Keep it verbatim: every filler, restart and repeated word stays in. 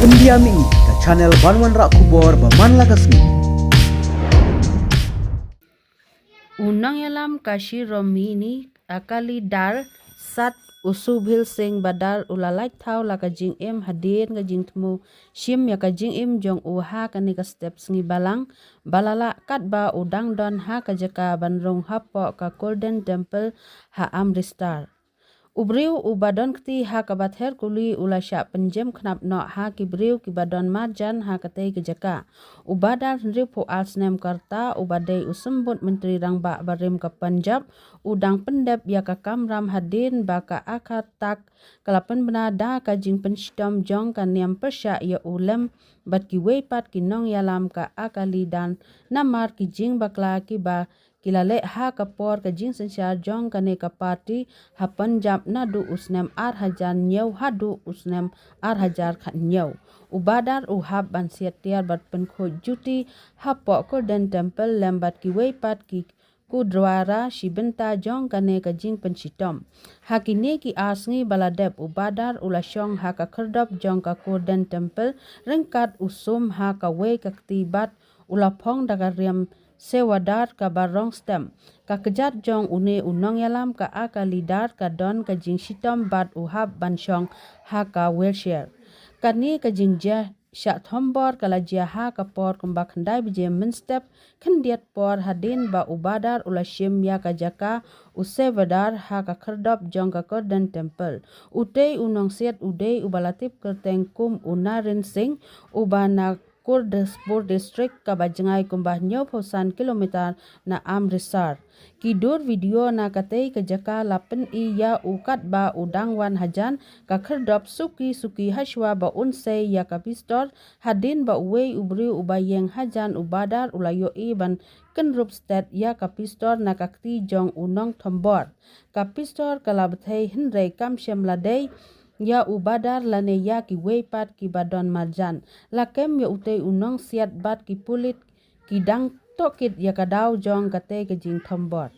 India Mih, ka channel ban wanrah khubor ba man la ka sngi. U nongïalam ka Shiromoni Akali Dal, Sat, u Subir Singh Badal u la lait thaw la ka jingim hadien ka jingthmu shim ïa ka jingim jong u ha kane ka step sngi Balang, ba la lah katba u dang don ha ka jaka ban rung hapoh ka Golden Temple ha Amritsar. U briew uba don kti ha kaba ther kuli u la shah pynjem khnap noh ha ki briew kiba don marjan ha katei ka jaka. U Badal, hynriewphew ar snem ka rta, uba dei u symbud Myntri Rangbah barim ka Punjab, u dang pyndep ïa ka kamram hadien ba ka Akali Dal ka la pynbna da ka jingpynshitom jong ka niam pyrshah ïa u lem bad kiwei pat ki nongïalam ka Akali Dal, namar ki jingbakla kiba ki la leh ha ka por ka jingsynshar jong kane ka party ha Punjab naduh u snem ar hajar hynñiew haduh u snem ar hajar khathynñiew. U Badal u hap ban siat tiar bad pynkhuid juti hapoh Golden Temple lem bad kiwei pat ki Gurdwara shi bynta jong kane ka jingpynshitom. Ha kine ki ar sngi ba la dep, u Badal u la shong ha ka khyrdop jong ka Golden Temple ryngkat u sum ha kawei ka kti bad u la phong da ka riam Sevadar kaba rong stem. Ka kjat jong une u nongïalam ka Akali Dal ka don ka jingshitom bad u hap ban shong ha ka wheelchair. Kane ka jingjia shah thombor ka la jia ha ka por kumba khyndai baje mynstep khyndiat por hadien ba u Badal u la shim ïa ka jaka u Sevadar ha ka khyrdop jong ka Golden Temple. Utei u nongsiat u dei uba la tip kyrteng kum u Naren Singh, uba na Gurdaspur District, kaba jngai kumba hynñiewphew san kilometer na Amritsar. Ki dur video na katei ka jaka la pyni ïa u katba u dang wan hajan ka khyrdop suki suki hashwa ba un sei ïa ka pistol, hadien ba uwei u briew uba ïeng hajan u Badal u la ïohi ban kynrup stet ïa ka pistol na ka kti jong u nongthombor. Ka pistol ka la bthei hynrei kam shym la dei ïa u Badal lane ïa kiwei pat kiba don marjan. La kem ïa utei u nongsiat bad ki pulit ki dang tohkit ïa ka daw jong katei ka jingthombor.